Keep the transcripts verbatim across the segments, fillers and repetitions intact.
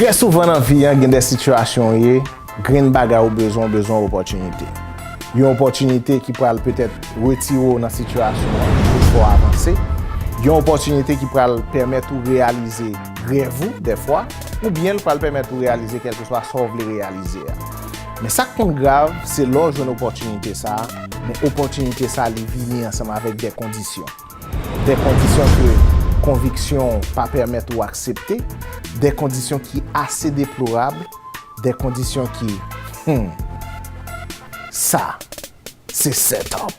Trè souvan nan vi an, gen de sitiyasyon w ye, grenn bagay ou bezwen, ou bezwen yon opòtinite. Yon opòtinite ki pral petèt retire w nan sitiyasyon an pou fè w avanse. Yon opòtinite ki pral pèmèt ou reyalize rèv ou, dèfwa, oubyen l pral pèmèt ou reyalize kèlkeswa sa w vle reyalize a. Men sa k konn grav, se lè w jwenn opòtinite sa a, men opòtinite sa a, li vini ansanm avèk de kondisyon. De kondisyon ke konviksyon w pa pèmèt ou aksepte, de kondisyon ki ase deplorab, de kondisyon ki, hmm, sa, se set up.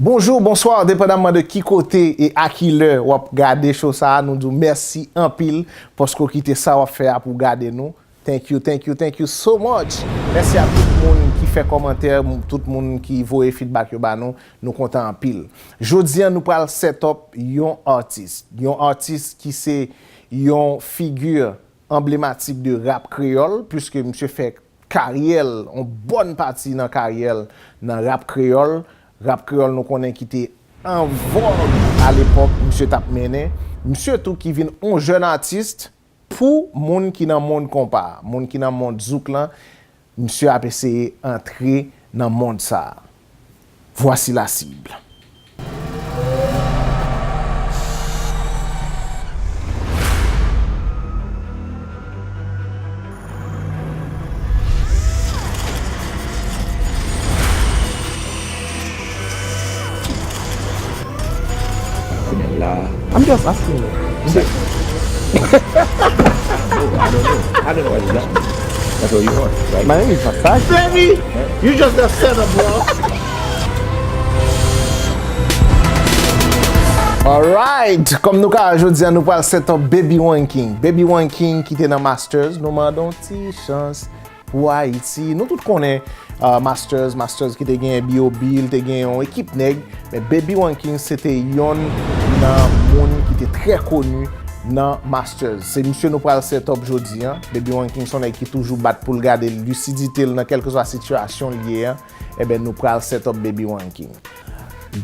Bonjou, bonswa, depandamman de ki kote e a ki lè w ap gade show sa a, nou di w mèsi anpil paske w kite sa w ap fè a pou w gade nou. Thank you, thank you, thank you so much. Mèsi a tout moun ki fè kòmantè, m- tout moun ki voye feedback yo ba nou. Nou kontan anpil. Jodi a, nou pral set up yon atis. Yon atis ki se yon figi anblematik de rap kreyòl, puiske misye fè karyè l, yon bòn pati nan karyè l nan rap kreyòl. Rap kreyòl, nou konnen ki te an vòg alepòk misye t ap mennen. Misye tou ki vin yon jèn atis pou moun ki nan mond konpa, moun ki nan mond zouk lan, misye ap eseye antre nan mond sa a. Voici la cible. I'm just asking you. I don't know. I don't know what you got. That's what you want, right? My name is Masaki. Baby, you just got set up, bro. Alright, kòm nou ka wè jodi a, nou pral set up Baby Ranking. Baby Ranking ki te nan Masters, nou mande yon ti chans pou Ayiti. Nou tout konnen, uh, Masters, Masters ki te gen B O B, li te gen yon ekip nèg, men Baby Ranking se te yonn nan moun ki te trè koni nan Masters. Se misye nou pral set up jodi a. Baby Ranking se yon nèg ki toujou bat pou l gade lisidite l nan kèlkeswa sitiyasyon l ye a. Enben, nou pral set up Baby Ranking.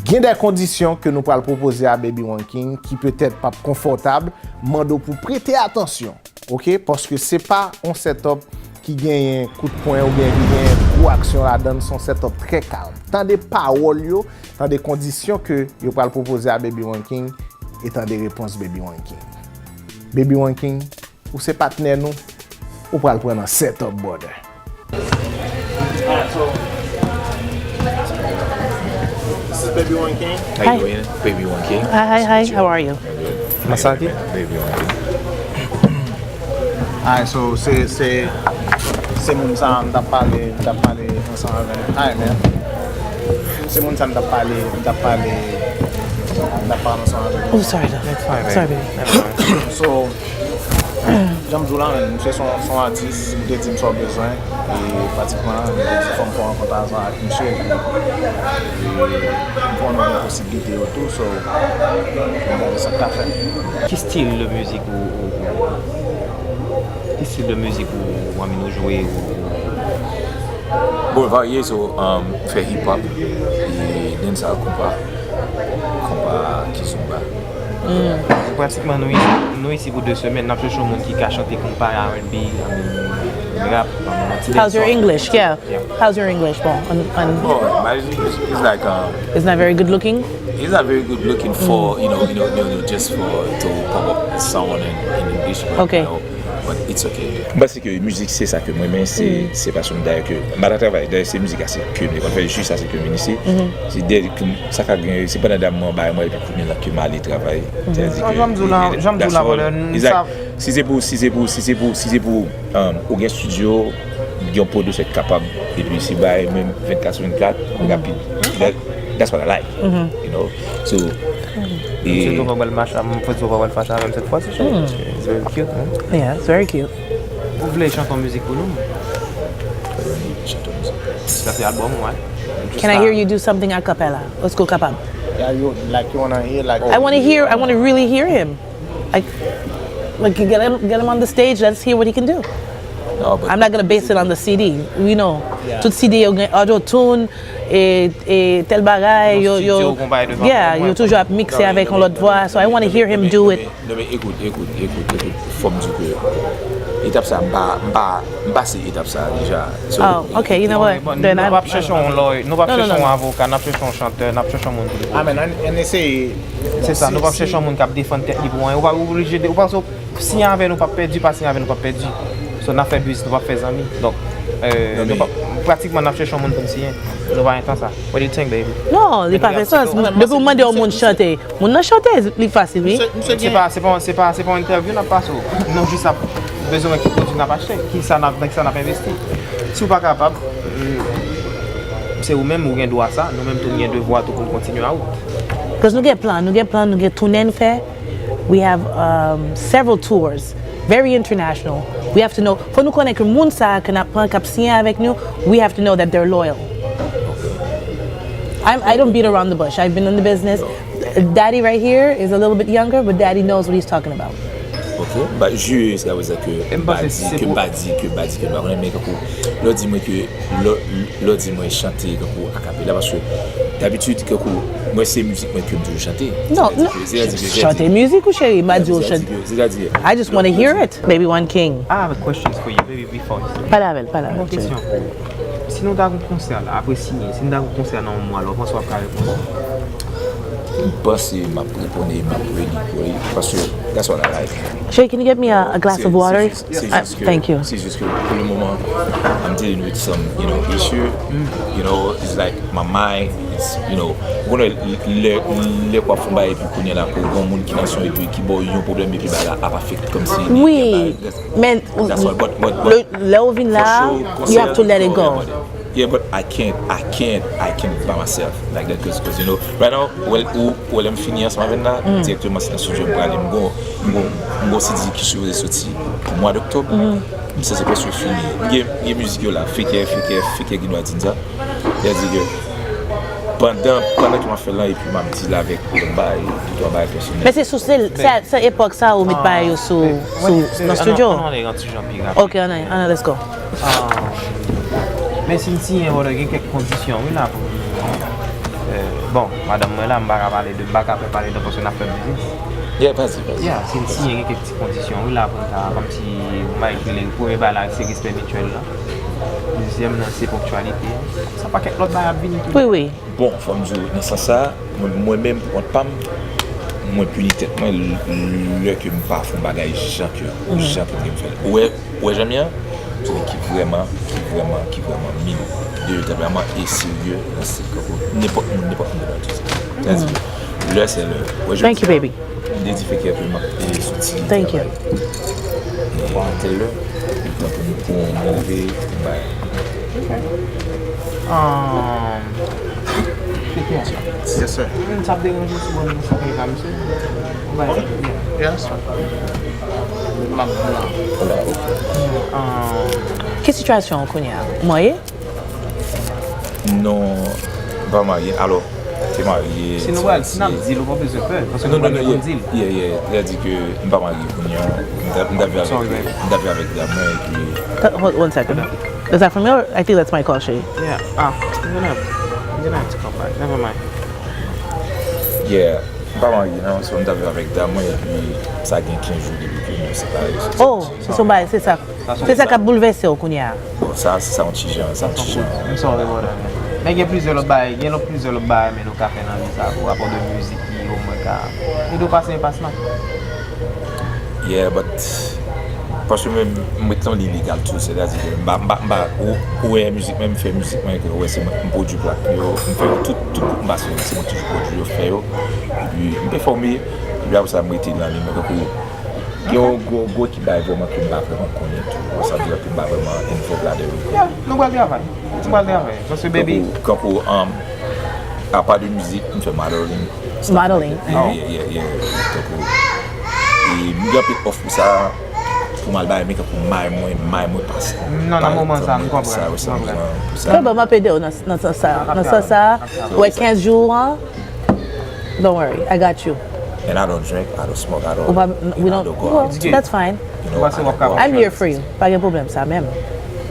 Gen de kondisyon ke nou pral pwopoze a Baby Ranking ki petèt p ap konfòtab, mande w pou prete atansyon. Oke, paske se pa yon set up ki genyen kout pwen oubyen ki genyen gwo aksyon ladan l, se yon set up trè kalm. Tande pawòl yo, tande kondisyon ke yo pral pwopoze a Baby Ranking, e tande repons Baby Ranking. Baby Ranking, ou se patnè nou, ou pral pran nan set up, brother. This is Baby Ranking. How you doing? Baby Ranking. Hi, hi, hi. How are you? Masaki? Baby Ranking. Alright, so se se se moun sa a m t ap pale, m t ap pale ansanm avè l. Hi, man. Se moun sa a m t ap pale, m t ap pale, m t ap pale ansanm avè l. Oh, sorry, love. It's fine, babe. Sorry, baby. Never mind. So, jan m di w la, men, misye se yon, se yon atis, m te di m sa w bezwen, e pratikman, m te di fò m fè yon rankont avan ak misye, epi, e m konnen gen posiblite yo tou, so, m gade sa k ka fèt. Ki stil de mizik ou, ou, ou, ki stil de mizik ou, ou anvi nou jwe, ou, ou? Bon, varye, so, um, m fè hip hop, e dancehall, konpa, konpa, kizomba. Mm. Pratikman, nou isi, nou isi pou de semèn, n ap chèche yon moun ki ka chante konpa, R and B, I mean, Rap, um, ti How's your English? Yeah. How's your English? Bon, an, an, Bon, my English is like, um, it's not very good looking. It's not very good looking for, you know, you know, you know, just for to pop up a song in, in English, but, Okay. you know, but it's okay. M panse ke mizik se sa ke mwen renmen, se, se pasyon m dayè ke m pa ta travay, dayè se mizik la se ke m te konn fè, jis sa se ke m vin isi. Se dèyè ke m, sa ka gen, se pandan dam mwen bay mwen epi kounye la ke m ale travay. Sètadi Non, ke jan m di w la, jan m di w la, that's all. Brother, n-, It's like, sa si se pou, si se pou, si se pou, si se pou, um, ou gen studio, gen yon pwodisè ki kapab, epi se bay menm vennkat sou vennkat, rapid. That, that's what I like, you know. So, Mwen swete w pa pral mache, mwen swete w pa pral fache avè m sèt fwa si, cheri. It's very cute, man. Yeah, it's very cute. Ou vle chante yon mizik pou nou? Chante yon mizik. Sa se album ou, wi. Can I hear you do something a cappella? Èske w kapab? Yeah, you, like, you wanna hear, like, I wanna hear, I wanna really hear him. Like, like, get him, get him on the stage, let's hear what he can do. No, but I'm not gonna base it on the C D. You know, Yeah. tout C D yo gen auto tune, e, e tel bagay, yo, yo, yeah, yo toujou ap mikse avèk yon lòt vwa. So I wanna hear him do it. Non, men ekout, ekout, ekout, ekout. Fò m di ke etap sa, m pa, m pa, m pase etap sa deja. So, Oh, okay, you know what? Bon, Then nou I, p ap chèche yon lawyer, nou p ap No, no, chèche no, yon no. avoka, n ap chèche yon chantè, n ap chèche yon moun pou li Ah, men, ann, ann eseye. Se sa, nou p ap chèche yon moun k ap defann tèt li pou anyen. Ou pa oblije de, ou panse w siyen avè nou, p ap pèdi, pa siyen avè nou, p ap pèdi. So, n ap fè biznis, nou p ap fè zanmi. Donk, euh, Non, nou men pa, pratikman, n ap chèche yon moun pou n siyen. Nou pa gen tan sa. What do you think, baby? Non, li pa fè sans. Depi w mande yon moun chante, moun nan chante, li fasil, wi. Misye, misye Se gen pa, se pa, se pa, se pa yon entèvyou n ap pase w. Nou jis ap bezwen wè ki pwodui n ap achte, ki sa n ap, nan ki sa n ap envesti. Si w pa kapab, mm, se ou menm, ou gen dwa sa, nou menm tou nou gen devwa tou pou n kontinye a wout. Cause nou gen plan, nou gen plan, nou gen toune n fè. We have, um, several tours, very international. We have to know, fò nou konnen ke moun sa a ke n ap pran, k ap siyen avèk nou, we have to know that they're loyal. I'm, I don't beat around the bush. I've been in the business. Daddy right here is a little bit younger, but Daddy knows what he's talking about. Ok, ba, jis ka wè sa ke E m panse Badi, se ke pou Badi, ke Badi, ke Badi, men kankou, lè w di mwen ke, lè, lè w di mwen chante kankou akapela, paske dabitid kankou, mwen se mizik mwen ke m toujou chante. Non, Sètadi non, ke, sètadi ke, chante sètadi mizik ou cheri, m a di w Sètadi chante. ke, sètadi I just wanna hear it, baby one king. I have a questions for you, baby, before. Pale avè l, pale avè Yon l, cheri. kesyon pou ou. Si nou ta gon konsè la, apre siyen, si nou ta gon konsè nan yon mwa la, ou panse w ap ka reponn? M panse m ap reponn e m ap reli pou li, paske that's what I like. Sherry, can you get me a, a glass Se of water? se jis, se Uh, jis ke, thank you. se jis ke pou le moman, I'm dealing with some, you know, issue. You know, it's like my mind, it's, you know, ou konnen lè, lè, lè w ap fè yon bagay epi kounye a la, pou yon moun ki nan son epi ki ba w yon pwoblèm epi bagay la ap afekte kòmsi li Wi, gen bagay, that's, men that's all. But, but, but lè, lè w vin la, for sure, you have to let it go. Yeah, but I can't, I can't, I can't by myself like that, 'cause, 'cause, you know, right now, well, ou, ou lè m fini ansanm avè n la, direkteman se nan studio m prale, m gon, m gon, m gon C D ki sipoze soti pou mwa d'oktòb. M sanse prèske fini. M gen, m gen mizik yo la, Fekè, Fekè, Fekè Ginwa Dinza. Sètadi ke pandan, pandan ke m ap fè l lan, epi m ap deal avèk yon bagay, yon bagay pèsonèl. Men se sou, se, se, se epòk sa ou met bagay yo sou, sou, nan studio. Ann, ann, ann, ann, ann, ann, ann, ann, let's go. Ok, ann, ann, ann, let's go. Ah, men si n siyen, brother, gen kèk kondisyon, wi, la, pou nou, eh, bon, madanm mwen la, m pa ka pale de, m pa ka fè pale de paske n ap fè biznis. Yeah, vas-y, vas-y. Yeah, si n siyen, gen kèk ti kondisyon, wi, la, pou n ta, kòmsi, m a ekri, premye bagay la, se respè mityèl la. Dezyèm nan, se ponktyalite. Sa pakèt lòt bagay ap vini tou. Wi, wi. Bon, fò m di w, nan sans sa, mwen, mwen menm, pou kont pa m, mwen pini tèt mwen l-, lè ke m pa fè yon bagay jan ke, jan ke m fè l. Ou wè, ou wè jan m ye a? Se ki vrèman, ki vrèman, ki vrèman min de tanperaman e serye nan stil kankou nenpòt moun, nenpòt moun de artist. Sètadi, lè se lè. Ou wè, jodi a, Thank you, baby. M te di Fekè ke m ap, e, soti Thank you. travay. E, tèl lè, li tan pou m, pou m rive, pou m bay. Ok. Um, Fekè. Yes, sir. M t ap deranje w sou bòn nan sa fè ka, mesye. Ou bay. Yeah, that's fine. M ap, m ap. Hola, ok. Um, Ki sitiyasyon w kounye a? Ou marye? Non, m pa marye. Alò, te marye. Si nou pral, si n ap deal, ou pa bezwen pè, paske nou pral gen pou n deal. Yeah, yeah. Sètadi ke m pa marye kounye a. M t ap, m t ap viv avèk, m t ap viv avèk dam mwen, epi Hold, one second. Is that for me? Or, I think that's my call, Sherry. Yeah. Ah, I'm gonna, I'm gonna have to come back. Never mind. Yeah. M pa marye non, so m t ap viv avèk dam mwen epi sa gen kenz jou depi ke nou separe. Oh, se yon bagay, se sa. Se sa k ap boulvèse w kounye a. Bon, sa, se sa yon ti jan, se yon ti jan. M sòri brother. Men gen plizyè lòt bagay, gen lòt plizyè lòt bagay men nou ka fè nan vi sa pou rapò de mizik ki omwen ka ede w pase enpas lan. Yeah, but paske mwen, m ret nan li legal tou, sètadi ke m pa, m pa, m pa, ou, ou wè mizik mwen, m fè mizik mwen, ke ou wè se mwen, m pwodui plak yo, m fè yo tout, tout bout m pase yo, se mwen toujou pwodui yo, fè yo, epi m pèfòme, epi apre sa m rete nan li, men tankou gen yon gwo, gwo ekip bagay vrèman ke m pa vrèman konnen tou, sa vle di ke m pa vrèman involve ladan yo. Yeah, nou pral travay, nou pral travay, paske baby. Tankou, tankou, um, apa de mizik, m fè modeling. Modeling. Yeah, yeah, yeah, yeah. Tankou, e m gen anpil òf pou sa, pou m al bay, men tankou may mwen, may mwen pase. Non, nan moman sa, m konprann, m konprann. Sa, m bezwen pou sa. Bon, m ap ede w nan, nan sans sa, nan sans sa, wè kenz jou an, don't worry, I got you. And I don't drink, I don't smoke, I don't, we don't go out. That's fine. You know, I don't go out. I'm here for you. Pa gen pwoblèm sa menm.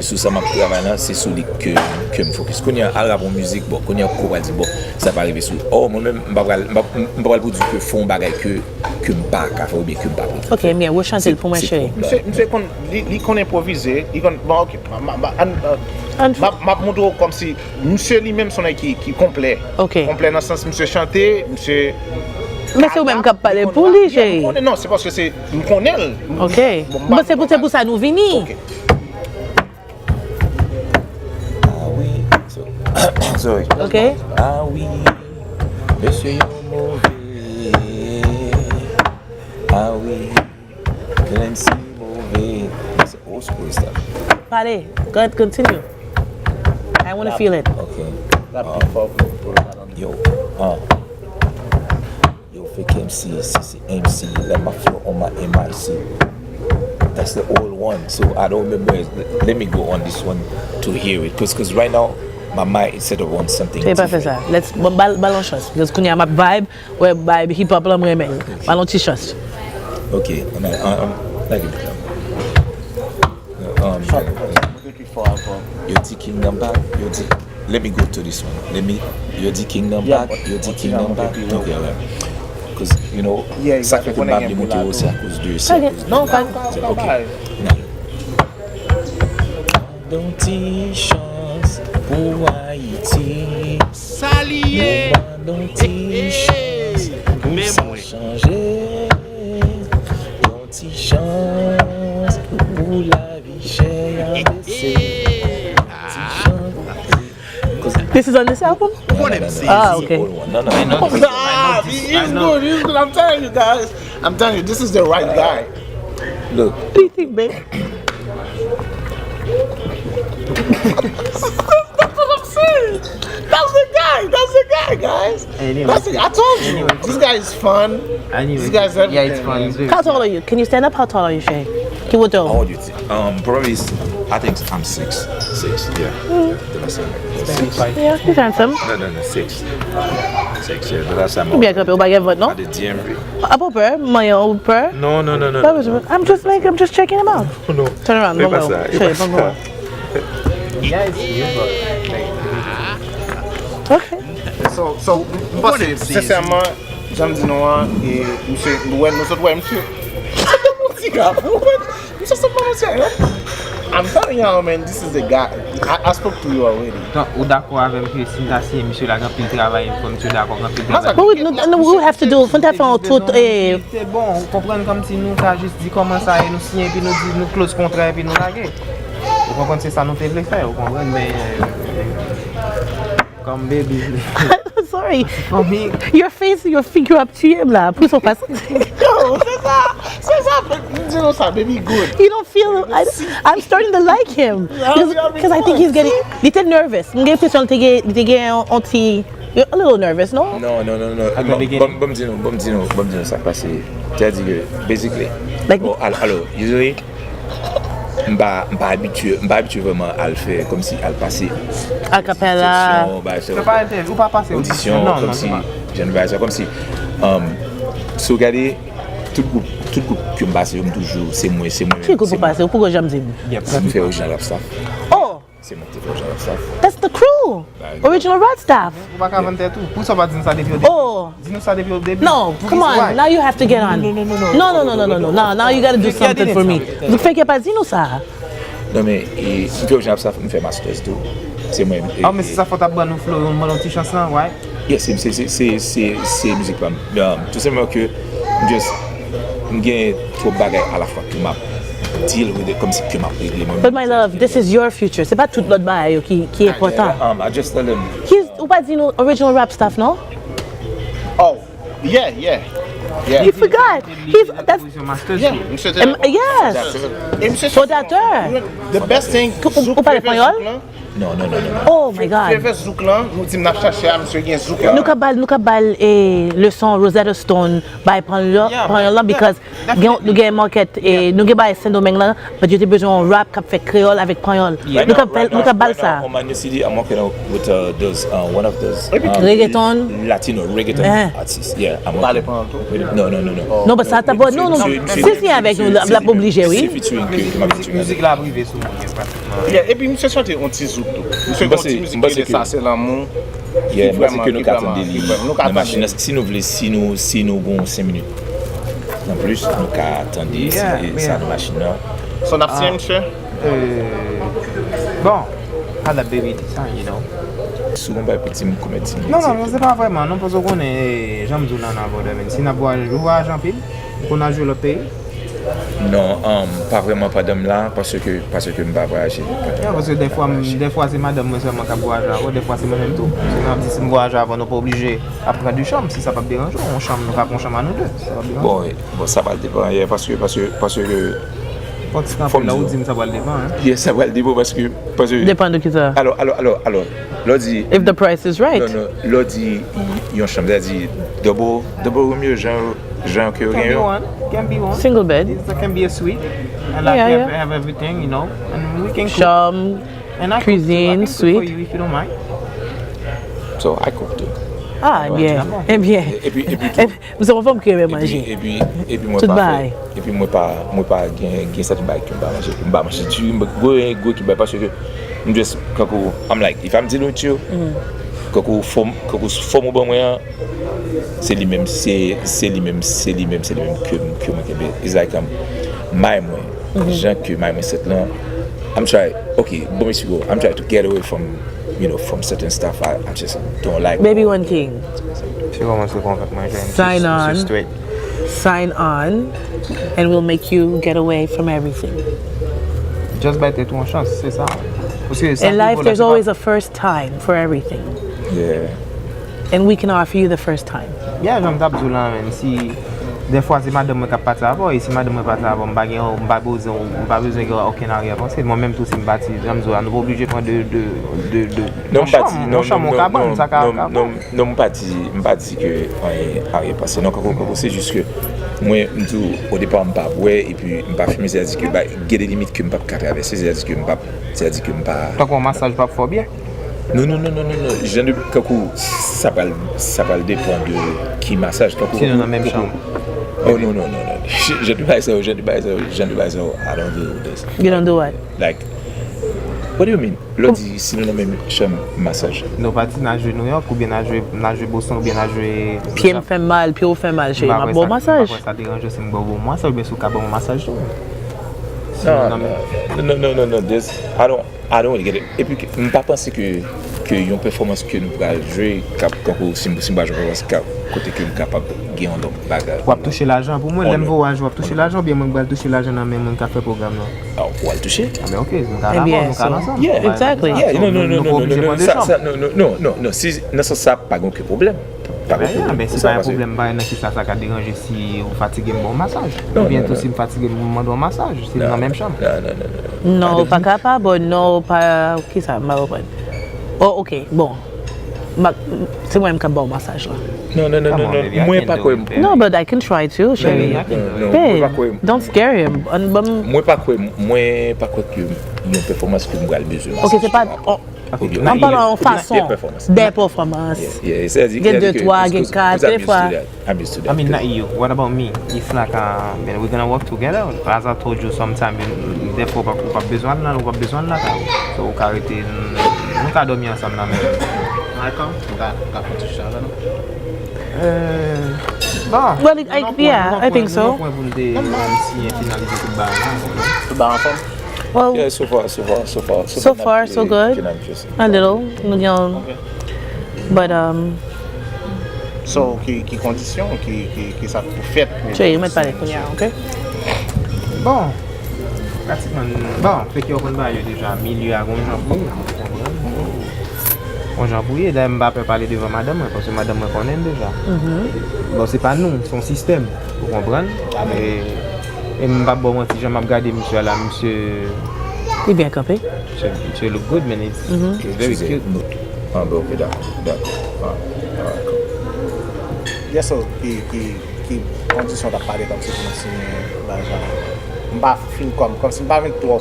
Sou sa m ap travay la, se sou li ke, ke m fokis. Kounye a, al rap yon mizik, bon, kounye a, kò pral di, bon, sa pa rive sou. Oh, mwen menm, m pa pral, m pa, m pa pral pou di ke fè yon bagay ke, ke m pa ka fè oubyen ke m pa vle fè. Ok, men, rechante l pou mwen, cheri. Misye, misye konn, li, li konn enpwovize, li konn, bon, ok, m ap, m ap montre w kòmsi, misye li menm se yon nèg ki, ki konplè. Ok. Konplè nan sans misye chante, misye. Men se ou menm k ap pale pou li, cheri. M konnen, non, se paske se, m konnen l. Ok. Bon, se pou, se pou sa nou vini. Ok. Ah wi, so, sorry. Ok. Ah wi, mesye yo move. Ah wi, Clemcy move. It's old school stuff. Pale, go ahead, continue. I wanna feel it. Ok. Yo, ah. Yo, fake M C, C C M C, let my flow on my M I C. That's the old one, so I don't remember it. Let me go on this one to hear it, cause, cause right now, my mind is set up on something different. Se pa fè sa. Let's, ba, ba, ba l yon chans, because kounye a m ap vibe, wè, vibe hip hop la, m renmen. Ba l yon ti chans. Ok, ann al, ann, ann, like it. Um, yo di King nan bak, yo di, let me go to this one. Let me, yo di King nan bak, yo di King nan bak. Ok, alright. Cause, you know, sa k fè ke m pa vle monte yo, se akoz de, se akoz de. Non, pa, pa, pa, pa. Mande yon ti chans pou Ayiti. Sa li ye. Mande yon ti chans pou sa chanje. Yon ti chans pou lavi chè a bese. Ti chans. This is on this album? Ou konnen m se. Ah, ok. No, no, no, no. Nah, he's good, he's good. I'm telling you guys. I'm telling you, this is the right guy. Look. What do you think, babe? That's what I'm saying. That's the guy. That's the guy, guys. Anyway, that's it. I told you. Anyway, this guy is fun. Anyway, this guy is everything, yeah, it's fun, man. It's very fun. How tall are you? Can you stand up? How tall are you, Shay? Ki wotè w? How old you think? Um, probably, s-, I think I'm six. Six, yeah. Mm. Yeah, the last time. Six. Yeah, he's handsome. No, no, no, six. Six, yeah, the last time I was. Ou byen kanpe, ou pa gen vant, non? At the D M V. A, pa pè, manyen ou pè? No, no, no, no, no, no. I'm just like, I'm just checking him out. No, no. Turn around, bon, bon. Shay, bon, bon. Guys, you got, like, okay. So, so, m panse, sensèman, jan m di nou an, e, misye, nou wè, nou sot wè, misye. Mon ti gars, misye sot pa misye, non? I'm telling y'all, man, this is the guy. I, I spoke to you already. Donk, ou dakò avè m ke si m ta siyen misye la, gen anpil travay, fò misye dakò, gen anpil travay. But we, no, no, we have to do, fò n ta fè yon tout, e. Se bon, ou konprann, kòmsi nou ta jis di kòman sa ye, nou siyen, epi nou di, nou close kontra, epi nou lage. Ou konprann, se sa nou te vle fè, ou konprann, men, kòm baby. Sorry. For me. Your face, your figure ap tiye m la. Pou sa w pa santi. Yo, se sa, se sa, m di nou sa, baby good. You don't feel, I, I'm starting to like him. Because I think he's getting, li te nervous. M gen enpresyon li te gen, li te gen yon, yon ti, a little nervous, non? No, no, no, no. Bon, bon, bon, m di nou, bon, m di nou, bon, m di nou sa k pase. Sètadi ke, basically, bon, al-, alò, usually, M pa, m pa abitye, m pa abitye vrèman al fè, kòmsi al pase a capella, odisyon, bagay sa yo. Se pa entèvyou, ou pa pase odisyon, non, non, kòmsi, jan de bagay sa, kòmsi, um, si w gade, tout gwoup, tout gwoup ke m pase yo, m toujou, se mwen, se mwen menm, se mwen. Ki gwoup ou pase? Ou poko janm di m. Si m fè orijinal rap staff. Oh! That's the crew. Original Rap Staff. Ou pa ka vann tèt ou. Pou sa w pa di nou sa depi o debi? Oh. Di nou sa depi o debi. No, come on. Now you have to get on. No, no, no, no, no, no. Now, now you gotta do something for me. Fè ke pa di nou sa. Non, men, e, m fè Original Rap Staff, m fè Masters tou. Se mwen. Ah, men se sa, fò w ta ban nou Flo, yon, yon ti chans lan, why? Yes, se, se, se, se, se, se mizik pa m. Um, tou senpleman ke m just, m gen twòp bagay alafwa ke m ap deal with it, kòmsi ke m ap regle mwen. But my love, this is your future. Se pa tout lòt bagay yo ki, ki enpòtan. Um, I just tell them. He's, ou pa di nou Original Rap Staff, non? Oh, yeah, yeah, yeah. You forgot. He's, that's, Yeah, misye te em, yes. E misye Fondatè. The best thing. Ou, ou pale panyòl? Non, non, non, non. Oh my God. Fè zouk lan, nou di m n ap chache a, misye gen zouk lan. Nou ka bal, nou ka bal e leson Rosetta Stone bay panyòl, panyòl lan, because gen, nou gen market e nou gen bay Sendomeng lan, but yo te bezwen yon rap k ap fè kreyòl avèk panyòl. Nou ka bal, nou ka bal sa. On my new C D, I'm working on with uh, those uh, one of those um, Reggaeton. Latino reggaeton artists. Yeah, I'm Pale working. Panyòl tou? No, no, no, no. Non, but sa ta bon. Non, non. Si l siyen avèk nou, l ap oblije, wi. Se featuring ke ke m ap featuring. Mizik la ap rive sou mwen, pratiquement. Yeah, epi misye chante yon ti zouk tou. Misye gen yon ti mizik ki rele Sa se lanmou. Yeah, m panse ke nou ka tande li nan machin nan. Si nou vle, si nou, si nou gon senk minit nan plis, nou ka tande sa nan machin nan. So n ap siyen misye? Bon, how that baby this, you know. Si w gon bagay pou di m, komèt di m. Non, non, non, se pa vrèman, non, paske w konnen, eh, jan m di w lan nan Vodou, si n ap vwayaje, ou vwayaje anpil, ou konn al jwe lòt peyi? Non, um, pa vrèman pandan m la, paske, paske m pa vwayaje. Yeah, paske dèfwa, dèfwa se madanm mwen sèlman k ap vwayaje avè w, dèfwa se mwen menm tou. Se mwen ap di si m vwayaje avè w, nou pa oblije ap pran de chanm, si sa p ap deranje w, yon chanm, nou ka pran yon chanm a nou de, si sa p ap deranje w. Bon, bon, sa pral depann, yeah, paske, paske, paske Fòk se kanpe la ou di m sa pral depann, hein? Yeah, sa pral depann paske, paske Depann de kisa? Alò, alò, alò, alò, lè w di If the price is right. Non, non, lè w di yon chanm, sa di double, double room yo, jan, jan ke yo Can be gen yo. One, can be one. Single bed. It can be a suite. And I Yeah, can yeah. Have everything, you know. And we can cook. Chanm, And I cook too. I cuisine, can cook for suite. You if you don't mind. So, I cook too. Ah, bien. Eh bien. Epi, epi tou, M se yon fanm ki renmen epi, manje. epi, epi mwen Tout pa bagay. Fè, epi mwen pa, mwen pa gen, gen sèten bagay ke m pa manje. M pa manje diri, m gwo, gwo ki bay paske m just, kankou, I'm like, if I'm dealing with you, kankou fòm, kankou fòm ou ban mwen an, se li menm, se, se li menm, se li menm, se li menm ke, ke mwen kenbe. It's like, um, may mwen, jan ke may mwen sèt lan, I'm try, ok, bon, mesye, I'm try to get away from, you know, from certain stuff I, I just don't like. Baby One King, Se kòman se konvèk mwen jwenn. Sign on. Straight. Sign on, and we'll make you get away from everything. Just bay tèt ou yon chans, se sa. Paske sa In ki life, bon la, there's se pa- always a first time for everything. Yeah. And we can offer you the first time. Yeah, jan m t ap di w la, menm si dèfwa se madanm mwen k ap pati avè w, e si madanm mwen pati avè w, m pa gen, m pa bezwen, m pa bezwen gen okenn aryè panse. Mwen menm tou, si m pati, jan m di w la, nou pa oblije pran de, de, de, de, Non, m pa di, yon non, chanm, non, yon non, kabann, non, sa ka, non, ka non, non, m pa di, m pa di ke anyen, anyen pase. Non, kankou, kankou, se jis ke mwen, m di w, o depa, m pa bwè, epi m pa fimen, se a di ke ba, gen de limit ke m p ap ka travèse, se a di ke m p ap, se a di ke m pa. Tankou yon masaj p ap fè w byen. Non, non, non, non, non, non. Jan de, kankou, sa pral, sa pral depann de ki masaj. Kankou, Si nou nan menm chanm. Oh, non, non, non, non. Jan de bagay sa yo, jan de bagay sa yo, jan de bagay sa yo, I don't do this. You don't do what? Like, what do you mean? Lè w di si nou nan menm chanm masaj. Nou pati n a jwe New York, oubyen n a jwe, n a jwe Boston, oubyen n a jwe. Pye m fè m mal, pye w fè m mal, cheri, m ap ba w masaj. Sa deranje w si m ba w masaj, oubyen si w ka ban m masaj tou. Non, non, non, non, non, non, this, I don't, I don't really get it. Epi, ke- m pa panse ke, ke yon pèfòmans ke nou pral jwe, k ap, kankou si m, si m pral jwe pèfòmans, k ap, kote ke m kapab gen yon lòt bagay. W ap touche lajan pou mwen, lè m voye w al jwe, w ap touche lajan, oubyen mwen m pral touche lajan nan men moun k ap fè pwogram nan? Ah, w al touche. Ah, ben, ok, nou ka la, nou ka la ansanm. Yeah. Exactly. Yeah, non, non, non, non, non, non, non, non, non, sa, sa, non, non, non, non, non, si, nan sans sa, pa gen okenn pwoblèm. Pa gen okenn pwoblèm. Ben, si pa gen pwoblèm, pa gen nan ki sa sa ka deranje si ou fatige m ba w masaj. Non, Oubyen non, tou non. Si m fatige m mande w masaj, si nou nan menm chanm. Non, non, non, non. Non, ou pa kapab, non, ou pa, kisa, m pa konprann. Oh, ok, bon. Ma, se mwen menm k ap ba w masaj la. Non, non, non, non, non. Mwen pa kwè. No, but I can try too, cheri. Non, non, mwen pa kwè. Don't scare him. An, ban m- Mwen pa kwè, mwen pa kwè ke yon pèfòmans ke m pral bezwen. Ok, se pa, oh, Oubyen an palan yon oubyen fason pèfòmans. De pèfòmans. Yeah, yeah, sa di, Gen sa di de, ke twa, it's gen good, kat, because I'm de used fwa. To that. I'm used to that. I mean, not you. What about me? If like, uh, then we're gonna work together. As I told you sometime, you, you Dèfwa ou p ap, ou p ap bezwen l nan, ou p ap bezwen l lakay ou. So, ou ka rete, n- nou ka dòmi ansanm nan menm. Malcolm, ou ka, ou ka fè yon ti chita avè nou? Euh, bon, Well, I- nou nan pwen, yeah, nou nan I think pwen, nou so. Nan pwen pou n te, um, siyen, finalize tout bagay la, ou konnen. Tout bagay anfòm? Well, Yeah, so far, so far, so far, so so far, so good. A little. Nou gen yon Ok. But, um, So, ki, ki kondisyon, ki, ki, ki sa k pou fèt pou Cheri, ou mèt pale kounye a, ok? Bon, pratikman, bon, fè ke w konn bagay yo deja, milye a gon jan pou ye, ou konprann? Gon jan pou ye, dayè m pa pè pale devan madanm mwen, paske madanm mwen konnen m deja. Bon, se pa nou, se yon sistèm, ou konprann? E, e m p ap ba w manti, jan m ap gade misye a la, misye Li byen kanpe. Misye, misye look good, man. It's, it's very Eskize, cute. Note. Ah, ben, ok, dakò, dakò. Ah, ah, dakò. Yes, so, ki, ki, ki kondisyon w t ap pale kòmsi pou nou siyen bagay sa? M pa fin kòm, kòmsi m pa vin twò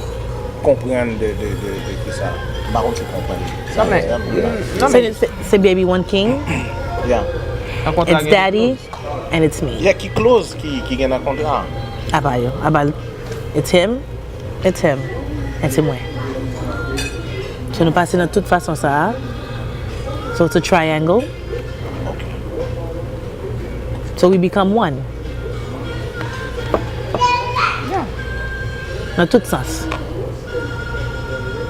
konprann de, de, de, de kisa. M pa kòmsi konprann. Non, men, non, men Se, se, se Baby One King. Yeah. Nan kontra It's gen Daddy and it's me. Yeah, ki clause ki, ki gen nan kontra a? Apa yo, apa, it's him, it's him, and se mwen. So nou pase nan tout fason sa a. So it's a triangle. So we become one. Yeah. Nan tout sans.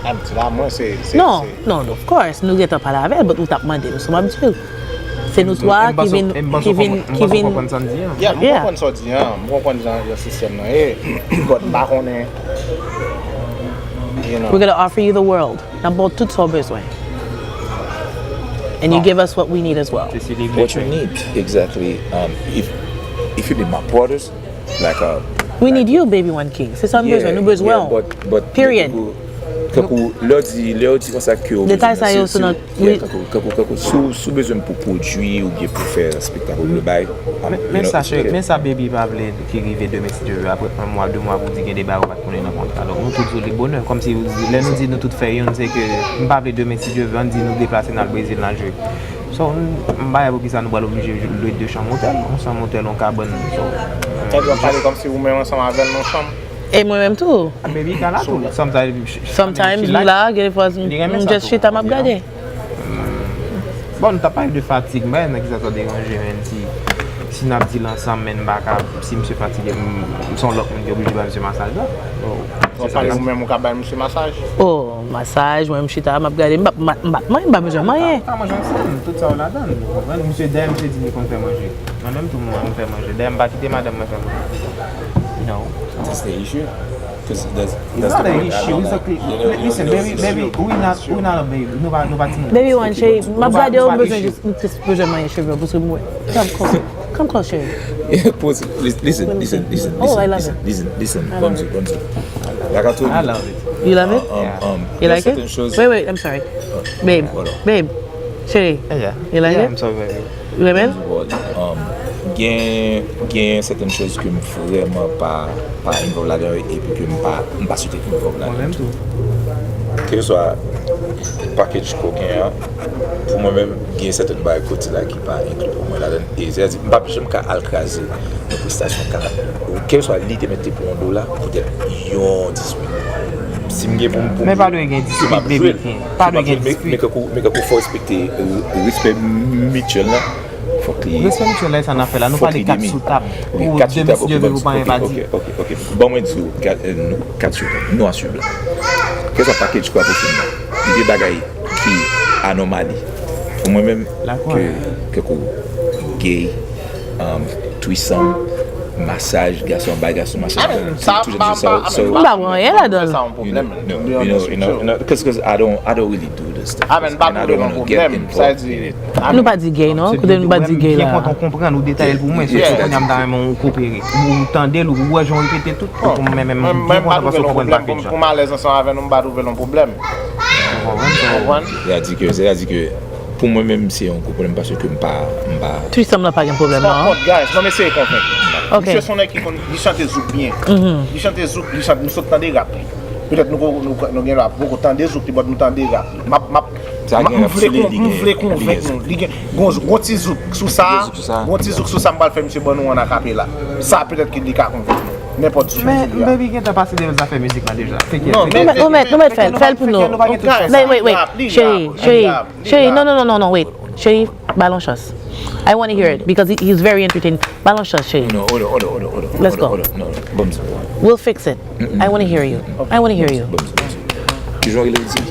Ah, m di la, mwen, se, se, Non, se non, of course, nou gentan pale avè l, but ou t ap mande m, so m ap di w. Se nou twa ki vin, ki vin, ki vin. Yeah, m konprann sa w di an, m konprann jan, jan sistèm nan ye, but m pa konnen, you know. We're gonna offer you the world. N ap ba w tout sa w bezwen. And you give us what we need as well. What you need, exactly. Um, if, if you be my brothers, like, uh, We need you, Baby One King. Se sa nou bezwen, nou bezwen w. Period. Kankou, lè w di, lè w di konsa ke w bezwen mwen, se, se, yeah, kankou, kankou, kankou, si w, si w bezwen m pou pwodui oubyen pou fè spektak oubyen bay, Men, men sa, cheri, men sa Baby pa vle ki rive demen si Dye vle. Apre yon mwa, de mwa, pou di gen de bagay ou pa t konnen nan kontra. Donk, nou tout sou lit bonè. Kòmsi, lè nou di nou tout fè youn, se ke m pa vle demen si Dye vle, ann di nou deplase n al Brezil, n al jwe. So, m, m pa wè poukisa nou pral oblije lwe de chanm otèl, yon chanm otèl, yon kabann. So, Sa dwe pale kòmsi ou menm ansanm avè l nan chanm. E mwen menm tou. Baby ka la tou. Sometimes, Sometimes, nou la, gen fwa, m just chita, m ap gade. Bon, nou t ap pale de fatig, m pa wè nan kisa sa deranje, menm si, si n ap di l ansanm, men m pa ka, si misye fatige, m, m se yon lòt moun ki oblije bay misye masaj la. So, w ap pale ou menm, ou ka bay misye masaj? Oh, masaj, mwen, m chita, m ap gade, m p ap, m p ap, m p ap manyen, m pa bezwen manyen. Ou ka manje ansanm, tout sa yo ladan l, ou konprann? Misye, dayè, misye di li konn fè manje. Mwen menm tou, mwen, mwen fè manje. Dayè, m pa kite madanm mwen fè manje. No. That's the issue. 'Cause that's, It's that's not the an point I issue. It's a, don't like. Listen, baby, baby, we not, we not a baby. Nou pa, nou pa timoun. Baby One, cheri, m ap gade w, m bezwen jis, m jis bezwen manyen cheve w, paske mwen, come close. Come close, cheri. Pose. Listen, listen, listen, listen, listen, listen, listen. Bonjou, bonjou. Like I told you. I love it. You love it? Um, um, um, You like it? Wait, wait, I'm sorry. Babe, babe. Cheri, you like it? Yeah, I'm sorry, baby. Renmen l? Bon, um, gen, gen sèten choz ke m vrèman pa, pa involve ladan yo epi ke m pa, m pa swete involve ladan. Mwen menm tou. Kèlkeswa package koken an, pou mwen menm, gen sèten bagay kote la ki pa enkli pou mwen ladan. E sètadi, m p ap janm ka al kraze yon prestasyon ka, kèlkeswa li te mèt te pou yon dola, poutèt yon dispit. Si m gen pou m, pou m, Men pa dwe gen dispit, baby king. Pa dwe gen dispit. Men kankou, men kankou fò respekte, respè mityèl la. Fòk li, Respè mityèl la, e sa n ap fè la. Nou pale kat sou tab. Wi, kat sou tab, ok, ban m, ok, ok, ok, ok. Ban mwen di w, kat, euh, nou, kat sou tab. Nou a swiv la. Kèlkeswa package kwa pou fini. Li gen bagay ki anomali. Pou mwen menm, ke, ke kou gay, um, threesome, masaj, gason bay gason, masaj bay gason. Sa, m pa, m pa, m pa, m pa wè anyen ladan l. Sa yon pwoblèm. You know, you know, you know, 'cause, 'cause I don't, I don't really do this stuff. Ah, men m pa twouve l yon pwoblèm. Sa di, Nou pa di gay, non? Kote nou pa di gay la. Byen kontan w konprann, ou detaye l pou mwen, se pou kounye a m ta renmen w kopere. Ou tande l, ou wè jan w repete tout, pou mwen menm, m byen kontan paske w konprann package la. Pou m alèz ansanm avè nou, m pa twouve l yon pwoblèm. Ou konprann? Ou konprann? Sètadi ke, sètadi ke, pou mwen menm, se yon gwo pwoblèm paske m pa, m pa. Threesome la pa gen pwoblèm, non? Kont, guys, non, men se konvenk. Ok. Misye se yon nèg ki konn, li chante zouk byen. Li chante zouk, li chante, nou sot tande rap li. Petèt nou, nou, nou gen dwa poko tande zouk li, but nou tande rap li. M ap, m ap, Sa gen rap sou li, li gen, m vle konvenk nou. Li gen, gon, gon ti zouk sou sa, gon ti zouk sou sa, m pral fè misye ban nou an akapela. Sa petèt ke li ka konvenk nou. Nenpòt sou men, men baby gentan pase de zafè mizik la deja. Fè kè. Non, men ou mèt, ou mèt fè l, fè l pou nou. Wait, wait, wait. Cheri, cheri, cheri, non, non, non, non, non, wait. Cheri, ba l yon chans. I want to hear it because he, he's very entertaining. Ba l yon chans, cheri. No, hold on, hold on, hold on, hold on. Let's go. Hold on, hold on. Ban m sa. We'll fix it. I want to hear you. I want to hear you. Ban m sa, ban m sa. Kijan w rele l isi?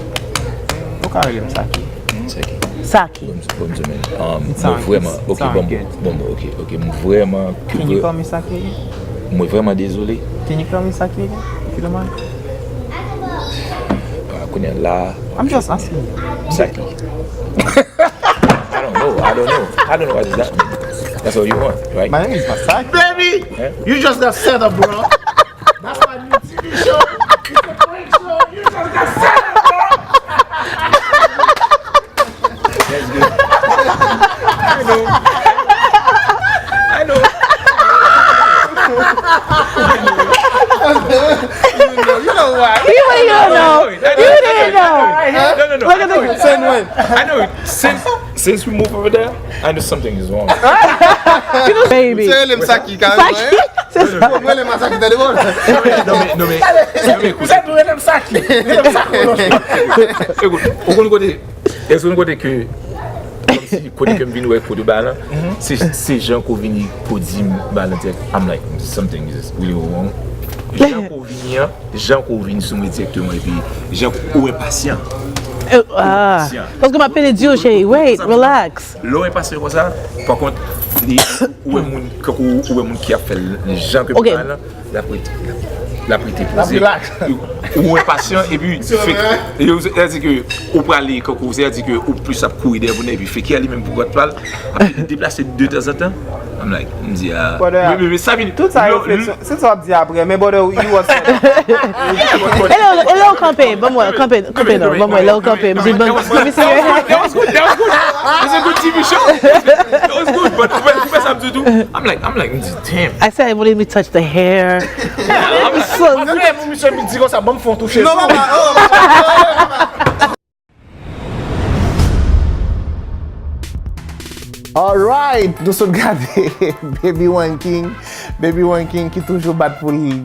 Ou ka rele m Saki. Saki. Saki. Bon, bon, men, um, mwen vrèman, ok, bon, bon, bon, ok, ok, mwen vrèman, Can you call me Saki? Mwen vrèman dezole. Can you call me Saki again, if you don't mind? Ah, kounye a la. I'm just asking. Saki. I don't know, I don't know, I don't know what does that mean. That's what you want, right? My name is Masaki. Baby, you just got set up, bro. That's why new T V show. It's a prank show. You just got set up, bro. That's good. I know. I know. You know, you know why. You, you don't know. You didn't know. No, no, no. Look at the Since when? I know it. Since since we moved over there, I know something is wrong. Baby. Se rele m Saki kareman, hein? Mwen rele m Masaki, tande bon? Non, men, non, men, non, men, koute. Sa nou rele m Saki. Rele m Saki. Ekout, ou konn kote, èske ou konn kote ke, kòmsi, kote ke m vin wè kote ba lan, se, se jan ke w vini pou di m ba lan direct, I'm like, something is really wrong. Jan ke w vini an, jan ke w vin sou mwen dirèkteman, epi jan ke w enpasyan. Ah, paske m ap pede di w, cheri. Wait, relax. Lè w enpasyan konsa, pa kont, li, ou wè moun, kankou ou wè moun ki ap fè l jan ke m ba lan, l ap rete, l ap rete poze. Ou enpasyan, epi, sètadi ke ou prale, kankou, sètadi ke ou plis ap kouri dèyè moun nan, epi fè kè li menm pou kont pa l, ap deplase de tanzantan. I'm like, m di, ah, men, men, men sa vin, Tout sa refleksyon, se sa w ap di apre, men brother, you was E lè, e lè w kanpe, ban mwen, kanpe, kanpe non, ban mwen, lè w kanpe, m di, ban, let me see your hand. That was good, that was good. It's a good T V show. That was good, but ou wè sa m di tou, I'm like, I'm like, m di, damn. I said, let me touch the hair. Mwen vle pou misye vin di konsa, ban m fè yon touche. Non, papa, oh. Alright, nou sot gade Baby One King. Baby One King ki toujou bat pou l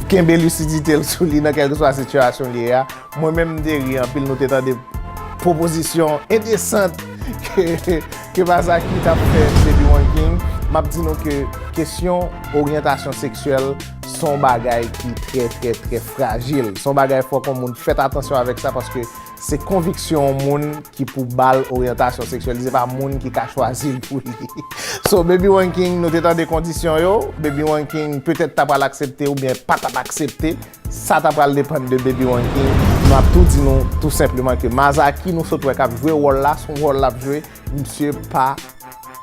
kenbe lisidite l sou li nan kèlkeswa sitiyasyon li ye a. Mwen menm m te ri anpil, nou te tande pwopozisyon enteresant ke, ke Masaki t ap fè Baby One King. M ap di nou ke kesyon oryantasyon seksyèl se yon bagay ki trè, trè, trè frajil. Se yon bagay fòk yon moun fèt atansyon avèk sa, paske se konviksyon yon moun ki pou ba l oryantasyon seksyèl li, se pa moun ki ka chwazi l pou li. So, Baby One King, nou te tande kondisyon yo, Baby One King petèt ta pral aksepte oubyen pa t ap aksepte. Sa ta pral depann de Baby One King. Nou ap tou di nou tou senpleman ke Masaki nou sot wè k ap jwe wòl la, se yon wòl l ap jwe, misye pa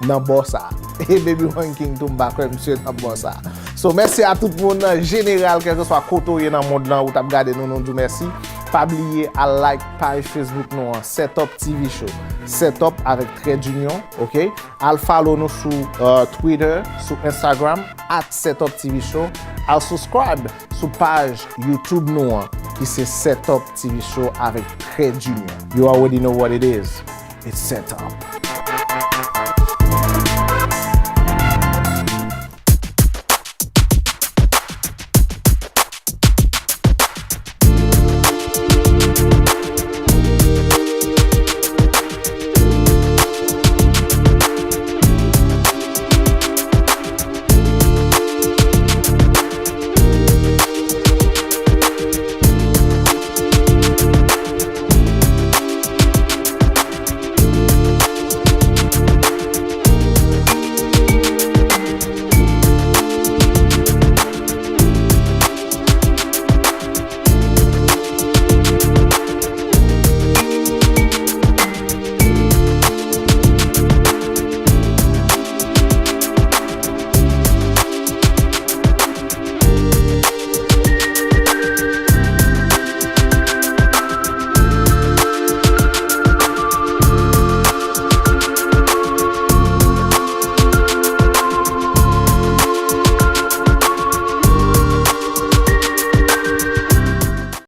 nan bò sa. E Baby One King tou m pa kwè misye nan bò sa. So, mèsi a tout moun an jeneral, kèlkeswa kote w ye nan mond lan, ou t ap gade nou, nou di w mèsi. Pa bliye al like paj Facebook nou an, Setup T V Show. Setup avèk trè dinyon, ok? Al follow nou sou uh, Twitter, sou Instagram, at Setup T V Show. Al subscribe sou paj YouTube nou an, ki se Setup T V Show avèk trè dinyon. You already know what it is. It's Setup.